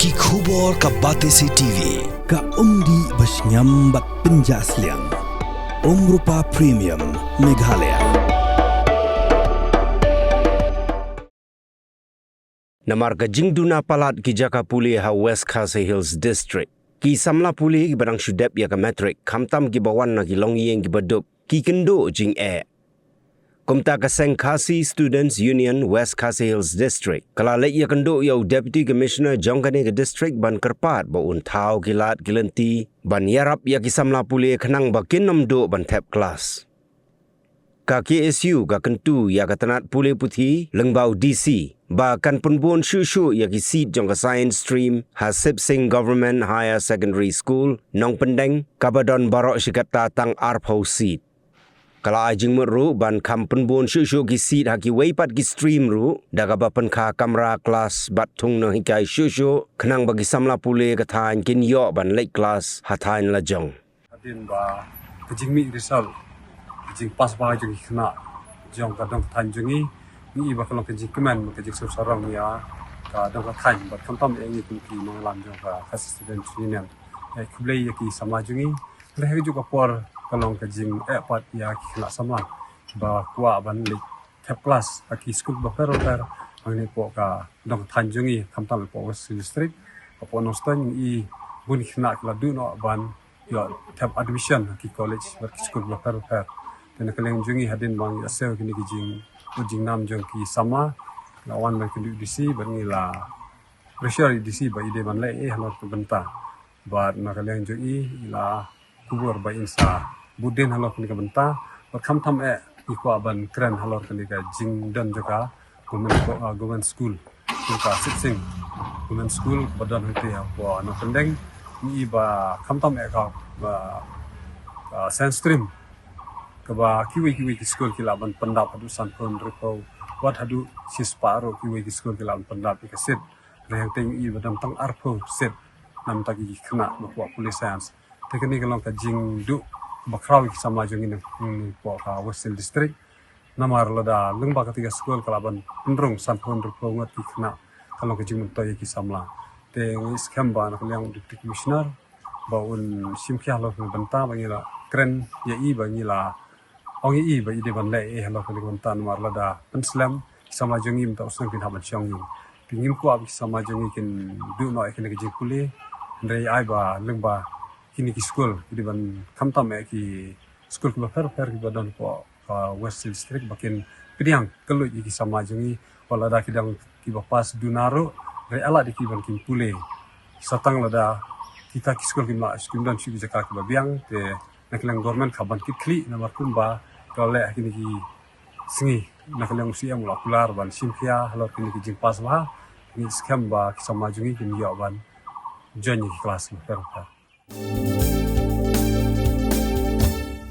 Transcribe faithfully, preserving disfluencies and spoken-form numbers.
Ki khubor ka Batesi T V, ka umdih ba shngiam bad pynjah sliang. Umrupa Premium, Meghalaya. Namar ka jingduna palat ki jaka pule ha West Khasi Hills District, ki samla pule kiba dang shu dep ïa ka matric, khamtam kiba wan na ki longïing kiba duk, ki kynduh jingeh. Kumta ka seng Khasi Students Union West Khasi Hills District ka la leit ïakynduh ïa u Deputy Commissioner jong kane ka district ban kyrpad ba un thaw ki lad ki lynti ban ïarap ïa ki samla pule khnang ba kin ym duh ban thep klas. Ka K S U ka kyntu ïa ka tnat pule puthi lyngba u D C ba kan pynbun shuh shuh ïa ki seat jong ka science stream ha Sip Sing Government Higher Secondary School, Nongpyndeng, kaba don baroh shi katta tang arphew seat. Ka la ai jingmut ruh ban kham pynbun shuh shuh ki seat ha kiwei pat ki stream ruh, da kaba pynkha kamra klas bad thung nonghikai shuh shuh, khnang ba ki samla pule ka thaiñ kin ïoh ban leit klas ha thaiñ lajong. Hadien ba ka jingmih result, ka jingpass ba jong ki khynnah jong ka dong ka thaiñ jong ngi, ngi i ba ka long ka jingkmen, ka jingsngewsarong ïa ka dong ka thaiñ bad khamtam ïa ngi kum ki nongïalam jong ka Khasi Students Union. Ïa khublei ïa ki samla jong ngi. Hynrei ha kajuh ka por ka long ka jingeh pat ïa ki khynnah samla ba kwah ban leit thep klas ha ki skul bapher bapher hangne hapoh ka dong ka thaiñ jong ngi, khamtam hapoh West Khasi Hills District, hapoh Nongstoiñ, ngi i bun ki khynnah ki la duh noh ban ïoh thep admission ha ki college bad ki skul bapher bapher. Te na ka liang jong ngi, hadien ba ngi ïohsngew kine ki jing, u jingnam jong ki samla, la wan ban kynduh D C bad ngi la pressure ïa D C ba i dei ban leh ei halor kane ka bynta. Bad na ka liang jong i, i la kubur ba in sa bud dien halor kane ka bynta. Bad khamtam eh ngi kwah ban kren halor kane ka jingdon jong ka government, uh, government school, jong ka Sip Sing Government School ba don hangtei hapoh Nongpyndeng. Ngi i ba khamtam eh ka, ba, uh, science stream kaba kiwei kiwei ki skul ki lah ban pyndap haduh sanphew hynriewphew, wat haduh shispah ruh kiwei ki skul ki lah ban pyndap ïa ka seat. Hynrei hangtei ngi i ba don tang arphew seat na bynta ki khynnah ba kwah pule science. Te kane ka long ka jingduh ba khraw ïa ki samla jong ngi na, na hapoh ka West Hill District. Namar lada lyngba kata ka skul ka lah ban pynrung sanphew hynriewphew ngut ki khynnah, ka long ka jingmyntoi ïa ki samla. Te ngi skhem ba na ka liang u Deputy Commissioner ba un shim khia halor kane ka bynta, ba ngi la kren ïa i, ba ngi la ong ïa i ba i dei ban leh ei halor kane ka bynta, namar lada pynslem, ki samla jong ngi mynta u snem kin hap ban shong ïing. Te ngim kwah ba ki samla jong ngi kin duh noh ïa kane ka jingpule. Hynrei ai ba lyngba kine ki skul ki dei ban, khamtam eh ki skul kiba pher pher kiba don hapoh, uh, West Hill District, ba kin pdiang kylluid ïa ki samla jong ngi, wat lada ki dang kiba pass duna ruh, hynrei ala dei ki ban kin pule. Sa tang lada kita ki skul kim lah, kim don shuh ki jaka kiba biang, te na ka liang government ka ban kit khlieh, namar kumba ka la leh ha kine ki sngi, na ka liang u C M u la kular ban shim khia halor kine ki jingpass bha. Ngi skhem ba ki samla jong ngi kin ïoh ban join ïa ki klas kiba pher pher.